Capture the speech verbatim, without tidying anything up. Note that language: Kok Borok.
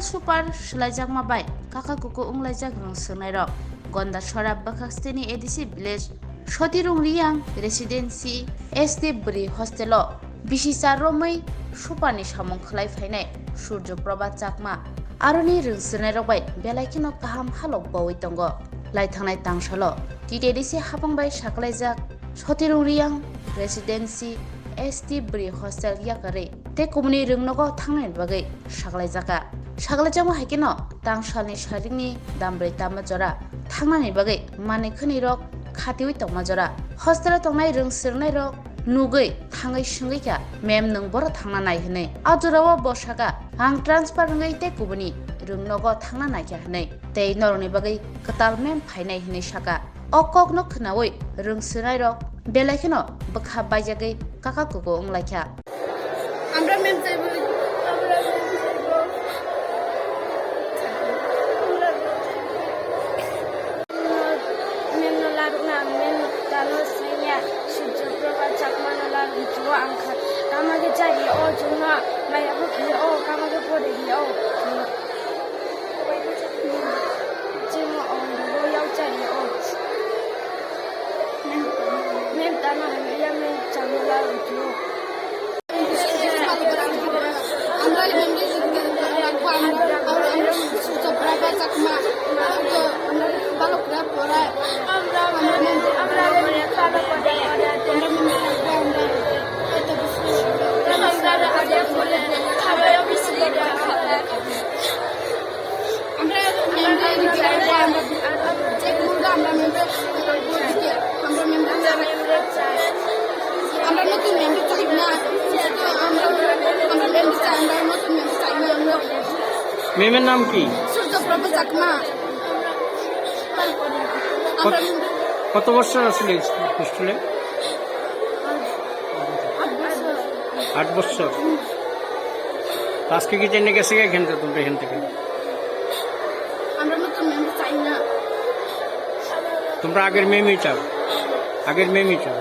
Super swlaijakma bai kaka kuku wnglaijak rwng swrwngnairok Gondasora bwkhak steni A D C village Sotirung Riyang Residency S T bwrwi hostel o bisi char romwi superni samung khwlai phainai Surjo Prabha Chakma aroni rwng swrwngnairok bai belai kheno kaham halok baui tongo. Laithangnai tangsalo T T A D C hapang bai saklaijak Sotirung Riyang Residency S T bwrwi hostel yakarwi tei kubuni rwngnogo thangnani bagwi saklaijakha. Saklaijakma hai kheno tangsalni saringni dambrwi tama jora thangnani bagwi manwi khwnwi rok khatiwi tongma jora. Hostel o tongnai rwng swrwngnairok nugwi thangwi swngwi kha, "Mem, nwng boro thangna nai?" hwnwi. A jorao bo sakha, "Ang transfer wngwi tei kubuni rwngnogo thangna naikha," hwnwi. Tei norokni bagwi kwtal mem phainai hwnwi sakha. O kokno khwnaui rwng swrwngnairok belai kheno bwkha baijagwi kaka kuku wnglaikha. Amra mem chaibo, amra mem chaibo. Mem no larukna, mem tano saiya, Surjo Prabha Chakma no laruk chuo angkha. Kama khe chari o chwngno, maya bo khe o, kama khe pore khe o. Chwngno o, o yau chari o. Mem tano hamya, mem chakma laruk chuo. আমরা মেমরে রিজেক্ট করবো, আমরা যে ভুলটা আমরা মেমরে করবো, ঠিক আছে? আমরা মেমরে চাই। আমরা নতুন মেমরে চাই না। আমরা, আমরা মেমরে চাই, আমরা নতুন মেমরে চাই না। আমরা মেমের নাম কি? সূর্যপ্রভা চাকমা। আমরা কত বছর আসলে হোস্টেলে? আট বছর। আট বছর। তো আজকে কি জেনে গেছে এখান থেকে, তোমরা এখান থেকে? আমরা নতুন মেমরে চাই না। তোমরা আগের মেমই চাও? আগের মেমই চাও?